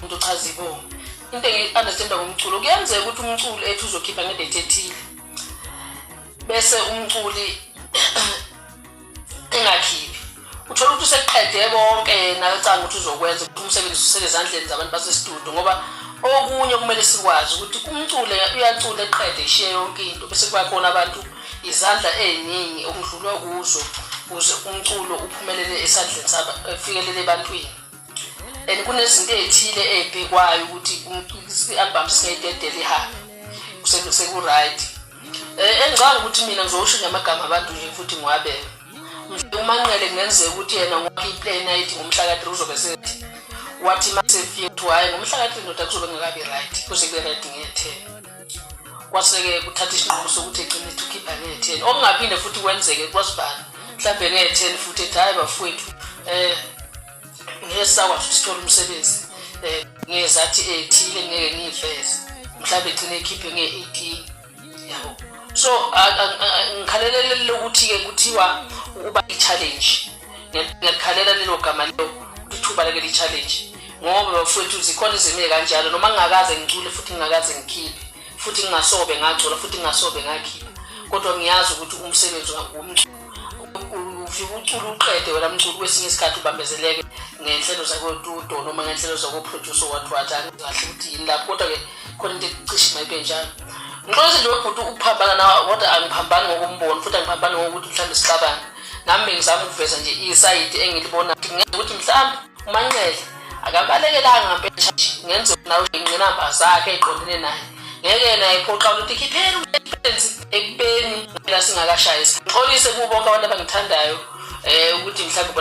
Umuntu ochaza ibongo, into engi-understanda ngomculo, kuyenzeka ukuthi umculo ethi uzokhipha ngedate ethile, bese umculi engakhiphi. Uthola ukuthi useqede konke yena acanga ukuthi uzokwenza, ukuthi umsebenzi usezandleni zabantu basestudio, ngoba okunye kumele sikwazi ukuthi umculo uyacula eqede, ishiye yonke into, bese kuba khona abantu, izandla ey'ningi okudlulwa kuzo ukuze umculo uphumelele esandleni saba, ufikelele ebantwini. And kunezinto ey'thile ey'bhekwayo ukuthi i-album singayidedela ihambe seku-right. Engicabanga ukuthi mina ngizowusho nje amagama abantu nje futhi ngiwabeke. UManqele kungenzeka ukuthi yena ngoba i-plan ayithi ngomhla ka-3 uzobe sethi, wathi uma sefike kuthiwa hhayi, ngomhla ka-3 ndoda kuzobe kungakabi right, kuze kube right nge-10. Kwase-ke kuthatha isinqumo sokuthi egcine ethi ukhipha nge-10, okungaphinde futhi kwenzeke kwasibani mhlawumbe nge-10 futhi ethi, "Hhayi bafowethu, ngeke sisakwazi ukuthi sithole umsebenzi ngezathi ethile, ngeke ngiyiveze." Mhlawumbe egcine ekhiphe nge-18, yabo. So ngikhalelele lokuthi-ke kuthiwa uba i-challenge. Ngiyakhalela lelo gama lelo, ithuba leke li-challenge, ngoba bafowethu zikhona izimo ey'kanjalo. Noma ngingakaze ngicule futhi ngingakaze ngikhiphe futhi ngingasobe ngacula futhi ngingasobe ngakhipha, kodwa ngiyazi ukuthi umsebenzi womculo, ufike ucula uqede wena mculo, kwesinye isikhathi ubambezeleke ngenhlelo zakotudo noma ngenhlelo zako-producer, what what, angazi kahle ukuthi yini lapho, kodwa-ke khona into ecishe mayibe njalo. Ngixolise nje webhuti ukuphambana nawe, kodwa angiphambani ngokombono futhi angiphambani ngokuthi mhlawumbe sixabane. Nami bengizama ukuveza nje isayidi engilibona ukuthi mhlawumbe uManqele akabalekelanga ngampela, ngenza nawe ingqinamba zakhe ey'qondene naye, ngeke yena ephoqa ukuthi khipheni umsebenzi ekubeni phela singakashayi. Ngixolise kubo bonke abantu abangithandayo ukuthi mhlawumbe.